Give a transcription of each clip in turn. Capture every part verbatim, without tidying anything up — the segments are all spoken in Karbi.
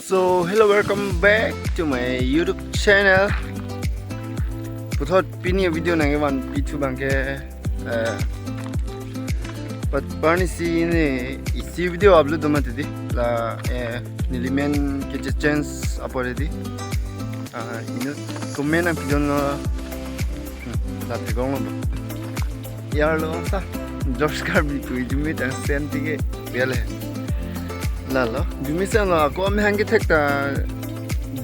So hello, welcome back to my YouTube channel. Puthot pini video nangkevan pithu abangke, eh, but parni si ne isi video upload do mati di la, eh, neli men ke chance apot di. Ah, inut comment nangpidunlo. Hmm, la theklonglo. Yarlo sa George Karbi pu arjume tang sen tike bele. Lalo, arjume senlo ako amahang kethek ta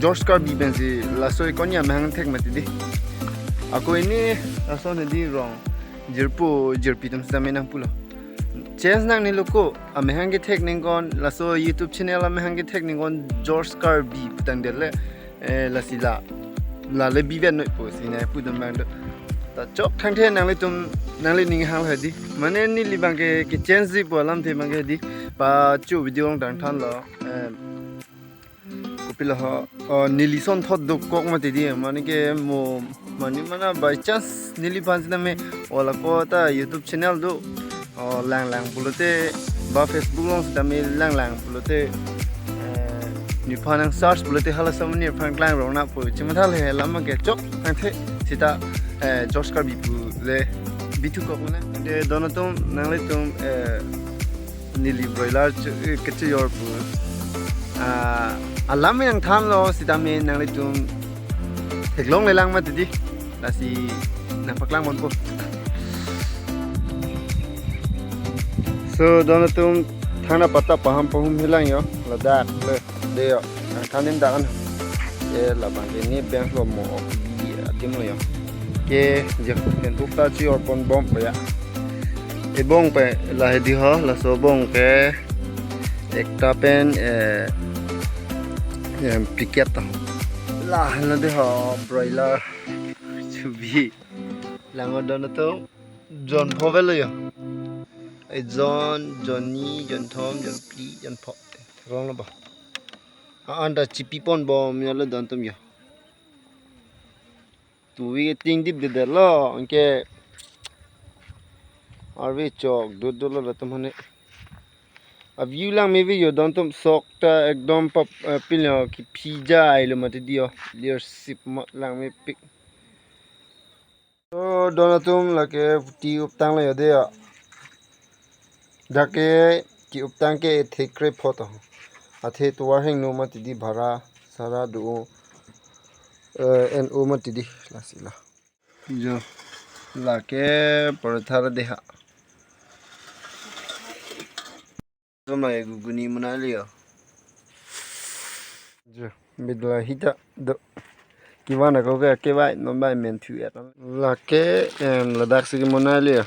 George Karbi pensi laso ikon ya amahang thek mati di. Ako ini laso ne di rong jirpo jirpi atum sita me nangpulo. Chance nangnelo ko, amahang kethek nangkon, laso YouTube channel amahang kethek nangkon George Karbi putang dele, eh, lasi la, la le biven noi pusi nangpudun abang do. Ta chok thangthe nanglitum, nangli ning hang hadi. Mane neli abangke ke chance di pu alamthe abangke di. Pachu video along tangthanlo. Eh, kopilo ho, oh, neli sonthot dokok mati di, mane ke mo, mane mana by chance neliphan sita me, o la ko ta YouTube channel do, oh, langlang pulote, ba Facebook along sita me langlang pulote, eh, nephan nang search pulote hala samun nephan klangrong na pu chimathale, lama ke chok thangthe sita, eh, George Karbi pu le bithukok mane. De don atum nanglitum, eh, neli broiler chu, eh, kechojor pu. Ah, alam nangthanlo sita me nanglitum theklonglelang mati di. Lasi nangpaklang ponpo. So don atum thangna patta paham pahum hilang yo, ladak le de yo. Nangthan dim dakan. Eh, labang ke ne bank lo mo ok di adim lo yo. Ke je pen buk ta chojor ponbompo ya. Ebong pe la hedi ho, laso bong ke ekta pen, eh, em, piket to. La hana de ho broiler chubi. Lang-o don atum jon pho velo yo. Ejon, jonni, jonthom, jonphli, jonpho. Theklonglo ba. A-an ta chipi ponbom yalo don atum yo. Tuvi ke tingdip dedetlo, anke arve chok dut dolo latum hane. A-view lang me vi yo don atum sok ta ekdom pap, eh, pilo kephi jailo mati di yo. Leadership ma lang mepik. So don atum lake puti uptang la yo de ya. Dak ke ki-uptang ke ethe krepho to. Athe tovar hingno mati di bhara sara do, eh, en-o mati di lasi la. Jo, lake porotha ra de ha. So mai guguni monai le yo. Jo, bidla hita do. Kivan ako ke kevai non bai men thu ya. Lake, em, ladak si ke monai le yo.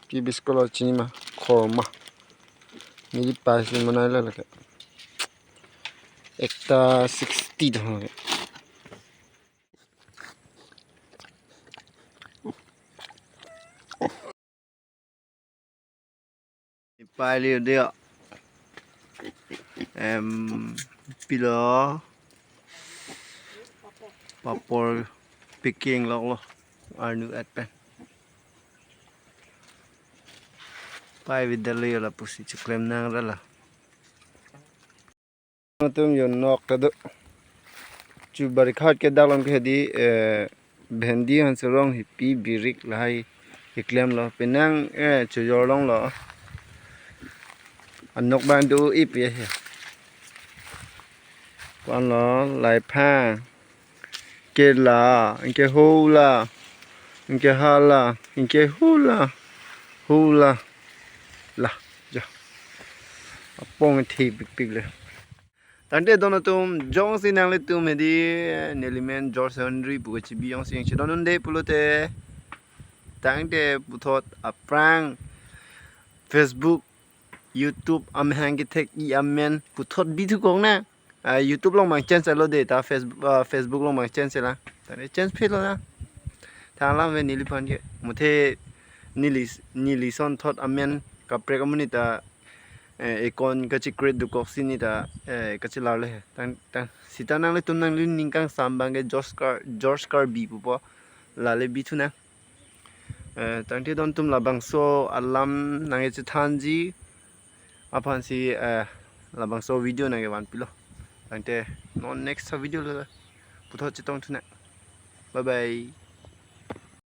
Ki biskolo chini ma khorma. Neli pai si monai le lake. Ekta sixty do lake. Pai le de. Em, pilo. Papor picking lok lo. Arnu at pen. Pai vidal yo lapusi chiklem nang ra la. Atum yo nok ta do. Chu barikhat ke dak along ke di, eh, bhendi hanserong hipi birik lahai iklem lo. Penang, eh, chojor longlo. Anok bang do ip ye he. Kwan lo, laiphang. Kela, anke hola, anke hala, anke hula, hula, la, jo. Apong thi pikpik le. Tangte don atum jongsi nanglitum hedi, neli men George Henry pu kachibi jongsi nangchedon un-e pulote. Tangte puthot aphrang Facebook, YouTube amahang kethek-i amen puthot bithukok na. Ah, YouTube along bang chance lo de ta Facebook, ah, Facebook along bang chance la. Tangte chance phelo na. Thang alam ve neliphan ke. Muthe neli, neli sonthot amen kaprek amonit ta, eh, account kachi-create dokok si ne ta, eh, kachilar le he. Tang, tang, sita nanglitum nangli ning kangsam abang ke George Kar-, George Karbi pupo. La le bithu na. Eh, tangte don atum labangso alam nangkechethanji aphansi, eh, labangso video nangkevan pilo. Tangte non next video lo puthot chetong thunang. Bye bye.